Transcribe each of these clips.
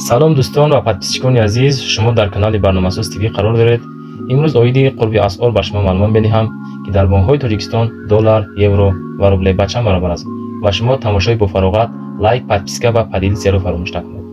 Салом дӯстон ва подписчикони азиз, шумо дар канали Барномасоз ТВ қарор доред. Имрӯз оиди қурби асъор ба шумо маълумот медиҳам, ки дар бонкҳои Тоҷикистон доллар, евро ва рубле ба чанд баробар аст. Ва шумо тамошои бофароғат, лайк, подписка ва поделитсияро фаромӯш накунед.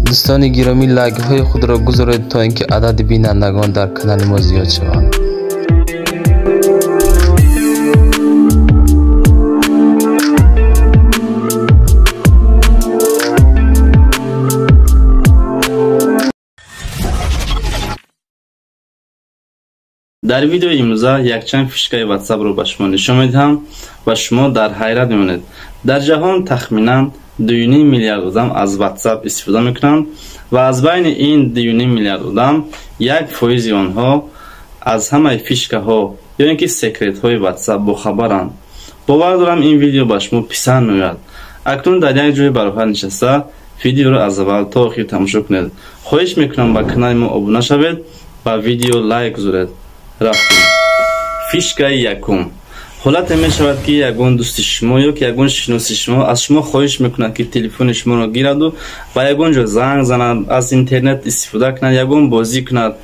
Дӯстони гиромӣ, лайкҳои худро гузоред, то ин ки адади бинандагон дар канали мо зиёд шаванд. Дар видеои имрӯза якчанд фишкаи ватсапро ба шумо нишон медиҳам ва шумо дар ҳайрат мемонед. Дар ҷаҳон тахминан 2,5 миллиард одам аз ватсап истифода мекунанд ва аз байни ин 2,5 миллиард одам 1% онҳо аз ҳамаи фишкаҳо ё ин ки секретҳои ватсап бохабаранд. Бовар дорам, ин видео ба шумо писанд меояд. Акнун дар як ҷои бароҳат нишаста видеоро аз аввал то охир тамошо кунед. Хоҳиш мекунам, ба канали мо обуна шавед ва видео лайк гузоред. Рафтем. Фишкаи якум. Ҳолате мешавад, ки ягон дӯсти шумо ё ки ягон шиноси шумо аз шумо хоҳиш мекунад, ки телефони шуморо гираду ба ягон ҷо занг занад, аз интернет истифода кунад, ягон бозӣ кунад.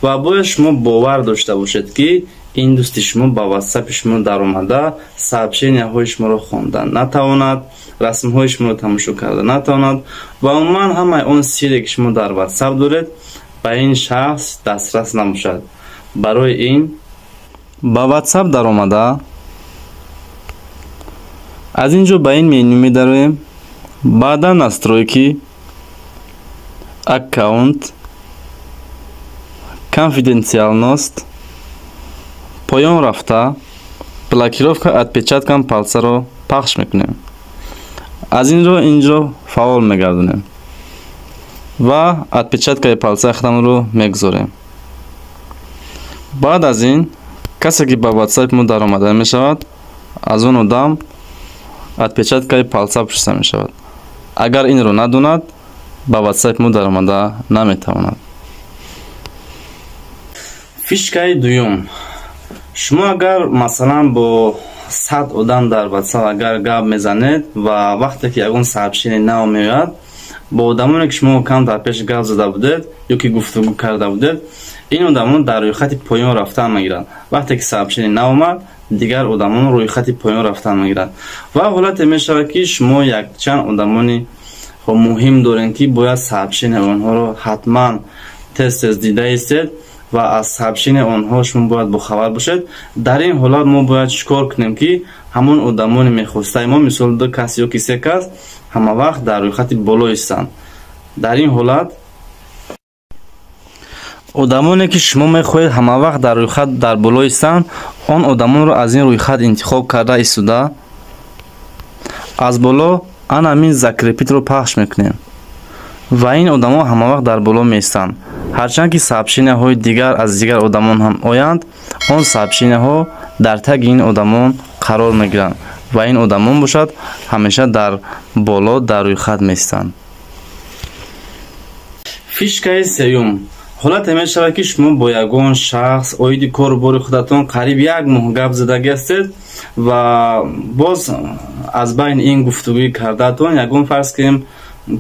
Ва бояд шумо бовар дошта бошед, ки ин дӯсти шумо ба ватсапи шумо даромада сообщенияҳои шуморо хонда натавонад, расмҳои шуморо тамошо карда натавонад ва умуман ҳамаи он сире, ки шумо дар ватсап доред, ба ин шахс дастрас набошад. Барои ин ба ватсап даромада аз ин ҷо ба ин меню медароем, баъдан настройки, аккаунт, конфиденциальность, поён рафта блокировка отпечаткам пальцаро пахш мекунем. Аз инро инҷо фаъол мегардонем ва отпечаткаи пальцаи худамонро мегузорем. Баъд аз ин касе, ки ба ватсапи мо даромада мешавад, аз он одам отпечаткаи пальца пурсида мешавад. Агар инро надонад, ба ватсапи мо даромада наметавонад. Фишкаи дуюм. Шумо агар масалан бо 100 одам дар ватсап агар гап мезанед ва вақте ки ягон сообщение нав меояд, бо одамоне, ки шумо камтар пеш гап зада будед ё ки гуфтугӯ карда будед, ин одамон дар рӯйхати поён рафтан мегиранд. Вақте ки сообщение нав омад, дигар одамон рӯйхати поён рафтан мегиранд. Ва ҳолате мешавад, ки шумо якчанд одамони муҳим доред, ки бояд сообщение онҳоро ҳатман тез-тез дида истед ва аз сообщение онҳо шумо бояд бохабар бошед. Дар ин ҳолат мо бояд чӣ кор кунем, ки ҳамон одамони мехостаи мо, мисол ду кас ё ки се кас, ҳама вақт дар рӯйхати боло истанд? Дар ин ҳолат одамоне, ки шумо мехоҳед ҳама вақт дар рӯйхат дар боло истанд, он одамонро аз ин рӯйхат интихоб карда истода аз боло ан ҳамин закрепитро пахш мекунем ва ин одамон ҳама вақт дар боло меистанд. Ҳарчанд ки сообщенияҳои дигар аз дигар одамон ҳам оянд, он сообщенияҳо дар таги ин одамон қарор мегиранд ва ин одамон бошад ҳамеша дар боло дар рӯйхат меистанд. Фишкаи сеюм. Ҳолате мешавад, ки шумо бо ягон шахс оиди кору бори худатон қариб як моҳ гап задагӣ ҳастед ва боз аз байни ин гуфтугӯи кардаатон ягон, фарз кунем,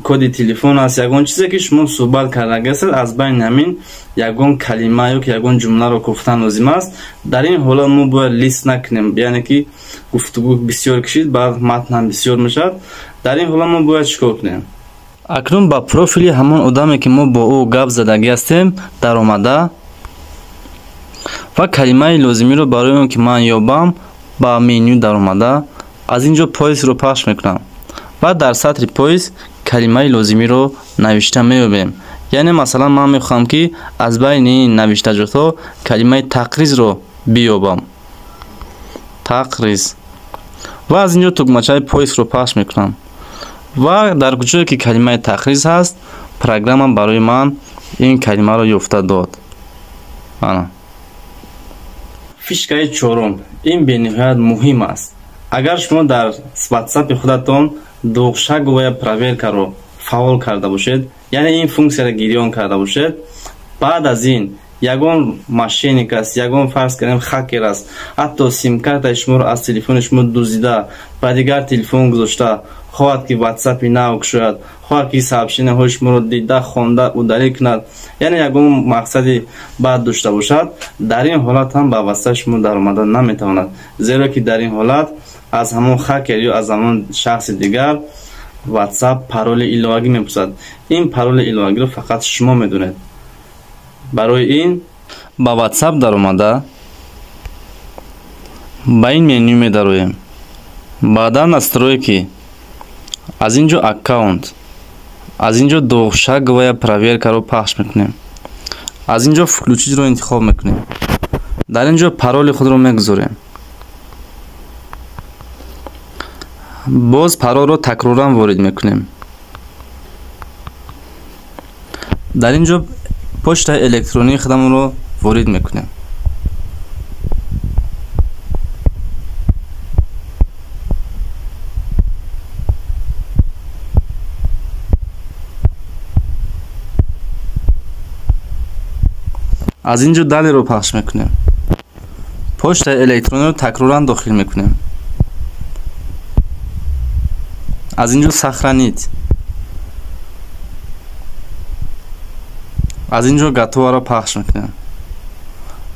коди телефон аст, ягон чизе, ки шумо суҳбат кардагӣ ҳастед, аз байни ҳамин ягон калима ё ки ягон ҷумларо гуфтан лозим аст. Дар ин ҳолат мо бояд лист накунем, яъне ки гуфтугӯ бисёр кишид, баъд матн ҳам бисёр мешавад. Дар ин ҳолат мо бояд чӣ кор кунем? Акнун ба профили ҳамон одаме, ки мо бо ӯ гап задагӣ ҳастем, даромада ва калимаи лозимиро барои он ки ман ёбам, ба меню даромада аз ин ҷо поискро пахш мекунам ва дар сатри поиск калимаи лозимиро навишта меёбем. Яъне масалан ман мехоҳам, ки аз байни ин навиштаҷотҳо калимаи тақризро биёбам. Тақриз. Ва аз ин ҷо тугмачаи поискро пахш мекунам ва дар куҷое ки калимаи тақриз ҳаст, Программа барои ман ин калимаро ёфта дод. Ана. Фишкаи чорум. Ин бениҳоят муҳим аст. Агар шумо дар WhatsApp худатон двухшаговая проверкаро фаъол карда бошед, яъне ин функсияро гирён карда бошед, баъд аз ин ягон мошенник аст, ягон фарз кардем хакер аст, ҳатто симкартаи шуморо аз телефони шумо дуздида ба дигар телефон гузошта, хоҳад ки WhatsApp-и нав кушояд, хоҳад ки сообщениҳои шуморо дида, хонда, удалить кунад, яъне ягон мақсади бад дошта бошад, дар ин ҳолат ҳам ба WhatsApp шумо даромада наметавонад, зеро ки дар ин ҳолат аз ҳамон хакер ё аз ҳамон шахси дигар WhatsApp пароли иловагӣ мепурсад. Ин пароли иловагиро фақат шумо медонед. Барои ин ба WhatsApp даромада ба ин меню медароем. Баъдан настройки, аз ин ҷо аккаунт, аз ин ҷо двухшаговая проверкаро пахш мекунем. Аз ин ҷо включить-ро интихоб мекунем. Дар ин ҷо пароли худро мегузорем. Боз паролро такроран ворид мекунем. Дар ин ҷо почтаи электронии худамонро ворид мекунем. Аз ин ҷо далеро пахш мекунем. Почтаи электрониро такроран дохил мекунем. Аз ин ҷо сохранить. Аз ин ҷо готоваро пахш мекунем.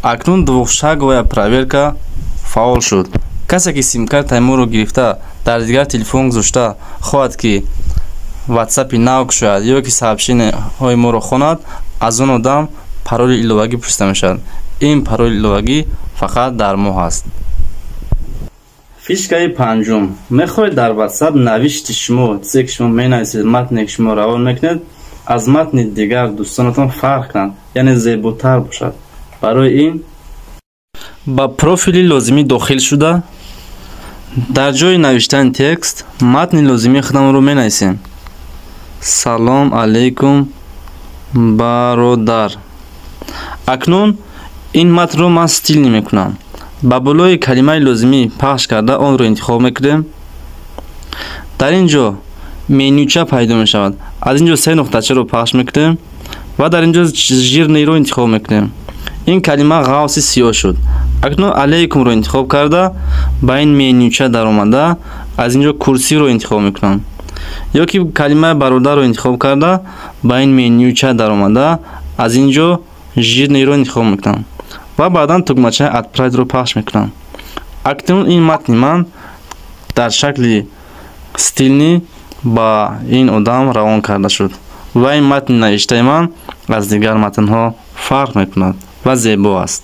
Акнун двухшаговая проверка фаъол шуд. Касе ки симкартаи моро гирифта дар дигар телефон гузошта хоҳад ки WhatsApp-и нав кушояд ё ки сообщениҳои моро хонад, аз он одам пароли иловагӣ пурсида мешавад. Ин пароли иловагӣ фақат дар мо ҳаст. Фишкаи панҷум. Мехоҳед дар WhatsApp навишти шумо, чизе ки шумо менависед, матне ки шумо равон мекунед, аз матни дигар дӯстонатон фарқ кунад, яъне зеботар бошад. Барои ин ба профили лозимӣ дохил шуда, дар ҷои навиштани текст матни лозимии худамонро менависем. Салом алейкум бародар. Акнун ин матнро ман стилни мекунам. Ба болои калимаи лозимӣ пахш карда онро интихоб мекунем. Дар ин ҷо менюча пайдо мешавад. Аз ин ҷо се нуқтачаро пахш мекунем ва дар ин ҷо жирниро интихоб мекунем. Ин калима ғавси сиёҳ шуд. Акнун алейкумро интихоб карда ба ин менюча даромада аз ин ҷо курсиро интихоб мекунам. Ё ки калимаи бародарро интихоб карда ба ин менюча даромада аз ин ҷо жирниро интихоб мекунам ва баъдан тугмачаи отправить-ро пахш мекунам. Акнун ин матни ман дар шакли стилни ба ин одам равон карда шуд ва ин матни навиштаи ман аз дигар матнҳо фарқ мекунад ва зебо аст.